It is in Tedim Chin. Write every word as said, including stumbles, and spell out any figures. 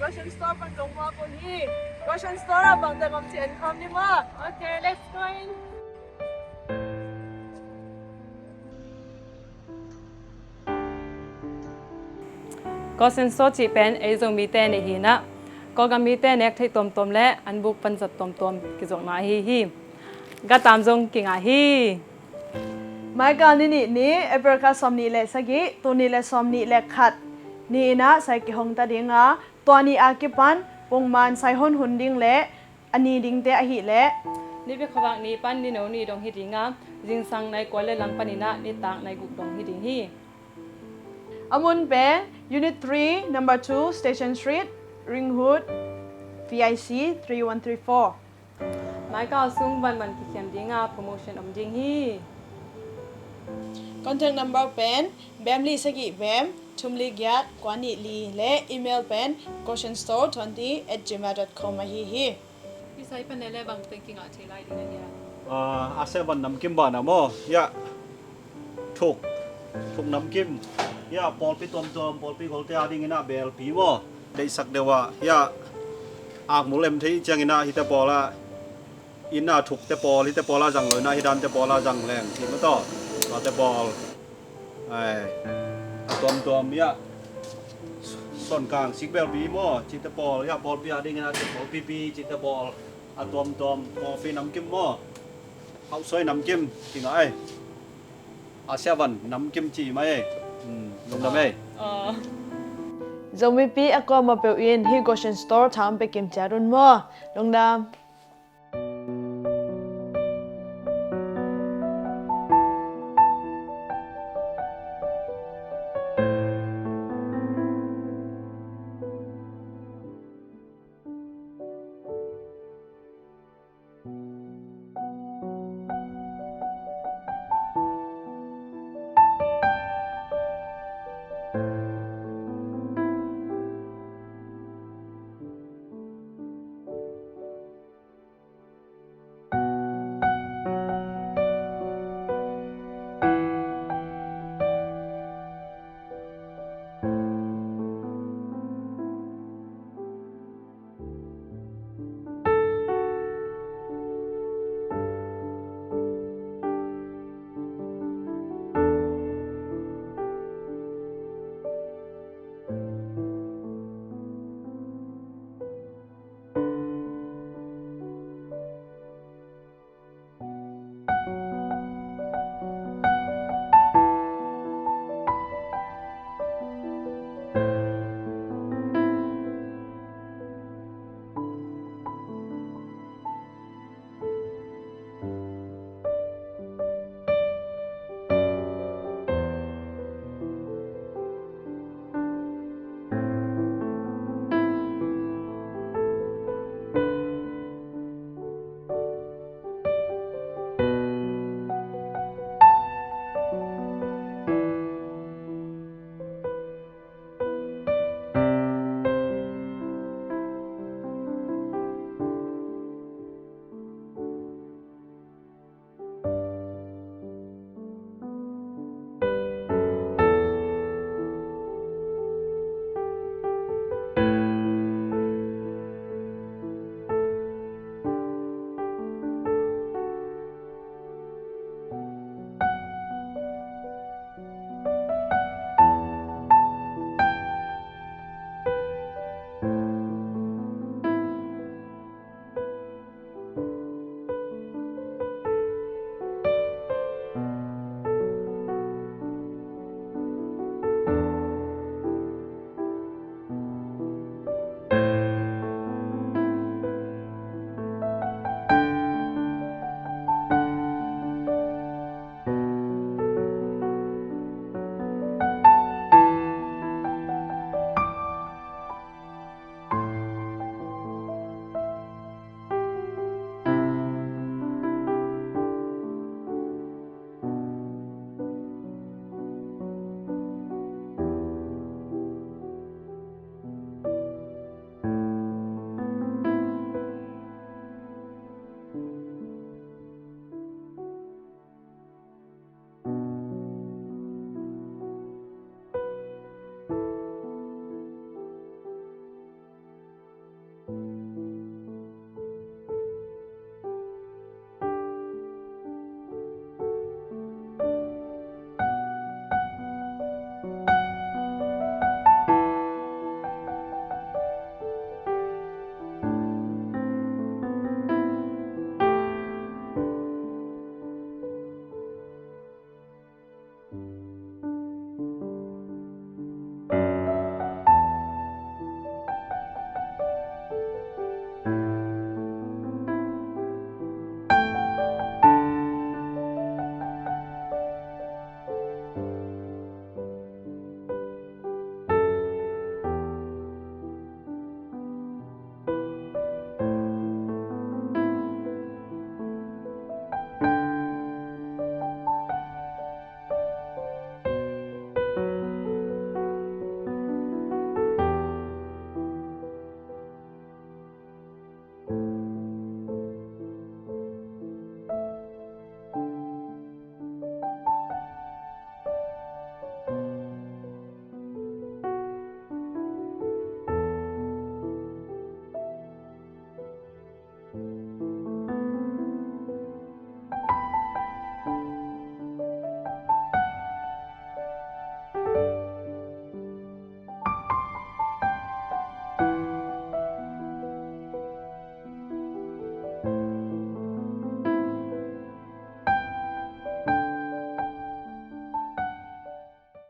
Grocery store pan lungmuak un hi. Grocery store ah bangte ngam ci en kham ni maw. Okay, let's go in. Grocery store cih pen ei Zomite nih hi-in ah, Kawlgam mite nek theih tuamtuam le an buk panzat tuamtuam kizopna ahi hi. Gatam zong kingah hi. Maika ni nih ni April kha sawmnih le sagih, tul nih le sawmnih le khat ni-in ah sai kihong ta ding a, tua ni a kipan pungman sai hon hun ding le a ni dingte ahih leh, nipi khuavak ni pan nino ni dong hi ding a, zingsang nai kua le lam panin ah nitak nai guk dong hi ding hi. A mun pen Unit three, Number two, Station Street, Ringwood, P I C three one three four. Maika sung vanman kikhem ding a, promotion om ding hi. Contact number pen bem li sagih bem thum li giat kua nih li le email pen grocery store twenty at gmail dot com ahi hi. Hi sai pan le bang teng kingah thei lai ding a hia? Ah, a seven namkim banah maw. Ya. Thuk. Thuk namkim. Ya, pawlpi tuamtuam, pawlpi golte a dingin ah belpi maw. Deihsak deuh ah. Ya. Akmul em thei ciangin ah hite pawl ah. Inn ah thukte pawl, hite pawl ah zang lo in ah, hi dante pawl ah zang leng. Ci maw taw. Tuate pawl. Ai, a tuamtuam, ya. Sonkang sikbelpi maw, cihte pawl, ya, pawlpi a dingin a ci, pawlpipi, cihte pawl. A tuamtuam, coffee namkim maw. Hauhsuai namkim, kingah ai. A seven namkim ci mai. Hmm, lungdam ei. Zomipi a kuamah peuh in hih grocery store tha hong pia kim ciat un maw. Lungdam.